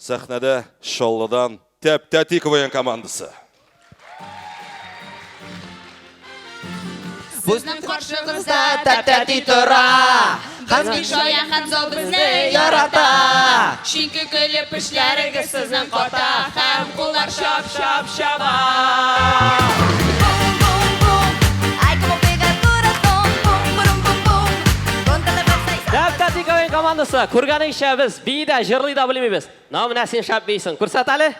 Сәхнәдә Чаллыдан Тәп-тәти КВН командасы. Безнең каршыгызда тәп-тәти тора. Һәм бик шаян һәм зал безне ярата. Чөнки көлеп эшләрегез сезнең ката һәм куллар чап-чап чаба. Тәп-тәти КВН командасы, күргәнеңчә без бии дә, җырлый да белмибез. На, менә син шәп бийсең. Күрсәт әле.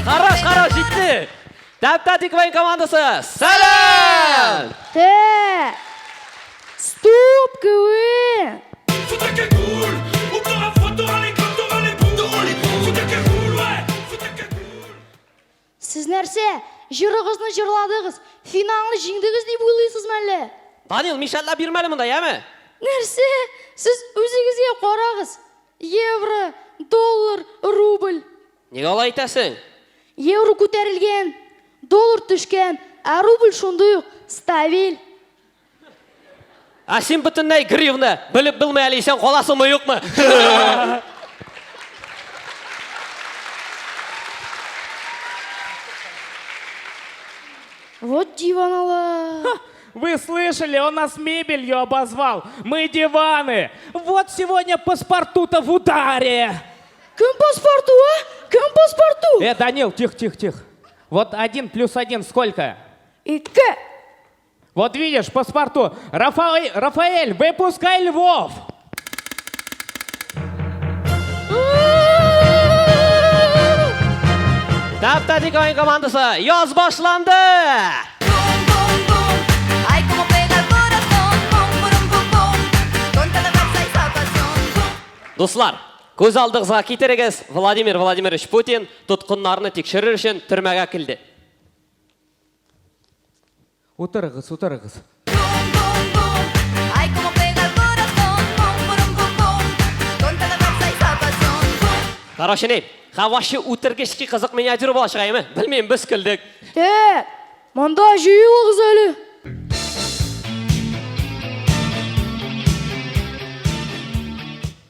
Хорош, хорош, җитте. Тәп-тәти КВН командасы, сәлам! Тә! Стоп, КВН! Сез нәрсә, җырыгызны җырладыгыз, финалны җиңдегез дип уйлыйсызмы әллә? Данил, мишәтләп йөрмә әле монда, яме? Нәрсә? Сез үзегезгә карагыз. Евро, доллар, рубль. Нигә алай итәсең? Евро күтәрелгән, доллар төшкән, ә рубль шундый ук стабиль. Ә син бөтенләй гривна белеп булмый әле исән каласыңмы юкмы? Вот диваналар. Вы слышали, он нас мебелью обозвал. Мы диваны. Вот сегодня паспорту-то в ударе. Кем паспорту, а? Кем паспорту? Данил, тихо, тихо, тихо. Вот 1 + 1 сколько? Ике. Вот видишь, паспорту. Рафаэль, Рафаэль, выпускай львов. Тәп-тәти КВН командасы, яз башланды! Дуслар, күз алдыгызга китерегез, Владимир Владимирович Путин тоткыннарны тикшерер өчен төрмәгә килде. Утырыгыз, утырыгыз. Короче, ни, һәм вообще үтергечки кызык миниатюра булачак, әйеме? Белмим, без көлдек. Так, монда җыелыгыз әле.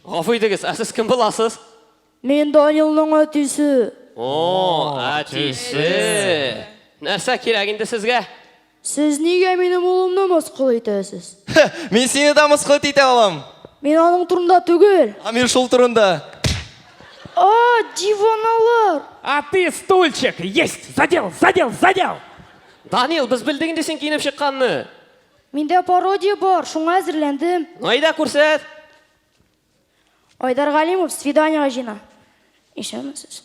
Гафу итегез, ә сез кем буласыз? Мин Данилның әтисе. О, әтисе. Нәрсә кирәк инде сезгә? Сез нигә минем улымны мыскыл итәсез? Мин сине дә мыскыл итә алам. Мин аның турында түгел. Ә мин шул турында. А, диваналар! А ты стульчик! Есть! Задел, задел, задел! Данил, без белдек инде син киенеп чыкканны. Миндә пародия бар, шуңа әзерләндем. Ну әйдә күрсәт. Айдар Галимов свиданиега җыена. Исәнмесез.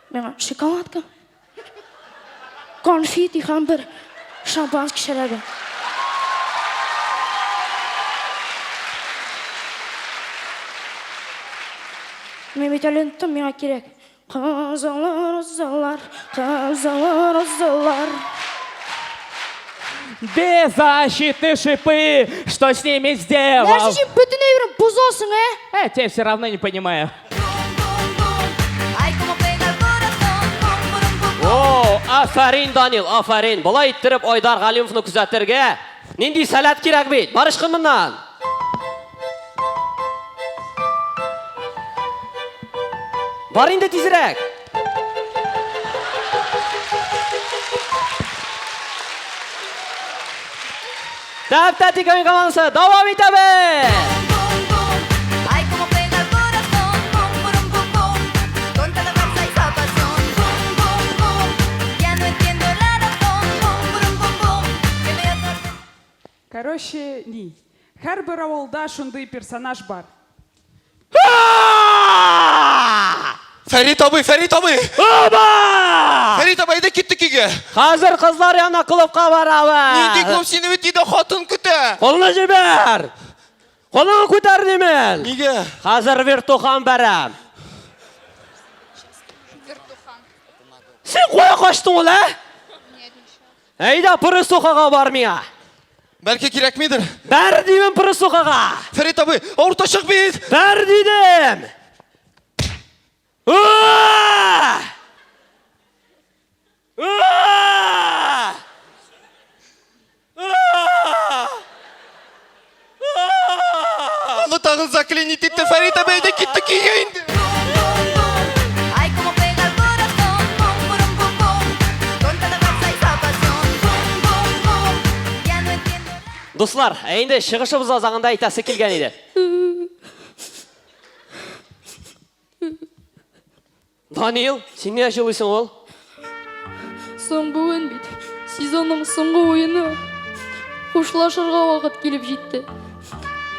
Миңа шоколадка, конфети һәм бер шампанский шәрабе. Мин бит әле оныттым, миңа кирәк. Кызыл розалар, кызыл розалар. Беззащитны шипы! Что с ними сделал? Нәрсә син бөтен әйберен бозасың, ә? Тебя все равно не понимаю. О, афәрин, Данил, афәрин. Болай иттереп Айдар Галимовны күзәтергә нинди сәләт кирәк бит. Бар ычкын моннан. Бар инде тизрәк. Тәп-тәти КВН командасы дәвам итәбез. Короче, ни. Һәрбер авылда шундый персонаж бар. Фәрит абый, Фәрит абый! Оба! Фәрит абый, әйдә киттек өйгә. Хәзер кызлар янына клубка барабыз. Нинди клуб сине бит өйдә хатын көтә. Кулны җибәр! Кулыңны күтәр димен. Нигә? Хәзер вертухан бәрәм. Син кая качтың ул, ә? Әйдә, присухага бар миңа. Бәлки кирәкмидер. Бәр димен присухага. Фәрит абый, авыртачак бит. Бәр дидем. Уа! Уа! Уа! Аны тагын заклинить итте Фәрит абый, әйдә киттек өйгә инде. Ay, como pega el corazón, bum, burum, bum, bum, con tanta fuerza y pasión, bum, bum, bum, ya no entiendo. Дуслар, ә инде чыгышыбыз азагында әйтәсе килгән иде. Данил, син нигә җылыйсың ул? Соң бүген бит сезонның соңгы уены. Хушлашырга вакыт килеп җитте.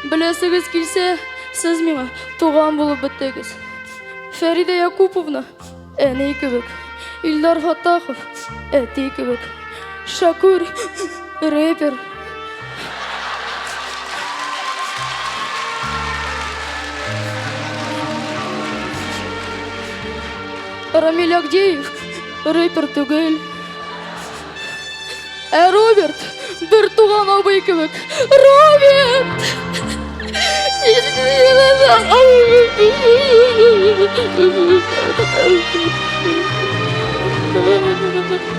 Беләсегез килсә, сез миңа туган булып беттегез. Фәридә Якуповна әни кебек, Илдар Фаттахов әти кебек, Шакур рэпер. Рамиль Агдеев рэпер түгел. Ә Роберт бер туган абый кебек. Роберт!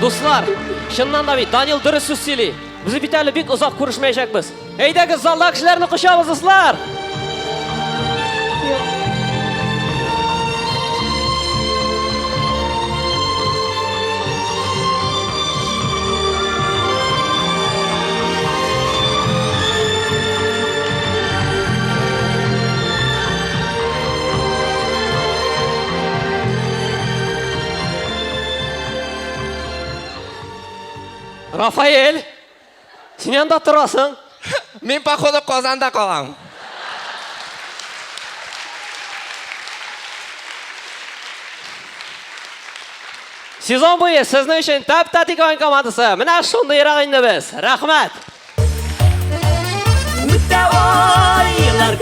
Дуслар, чыннан да бит Данил дөрес сүз сөйли. Без бит әле бик озак күрешмәячәкбез. Әйдәгез залда кешеләрне кочабыз, дуслар! Рафаэль, син анда торасың. Мин походу Казанда калам. Сезон буе сезнең өчен тәп-тәти КВН командасы. Менә шундыйрак инде без. Рәхмәт. Үтә айлар.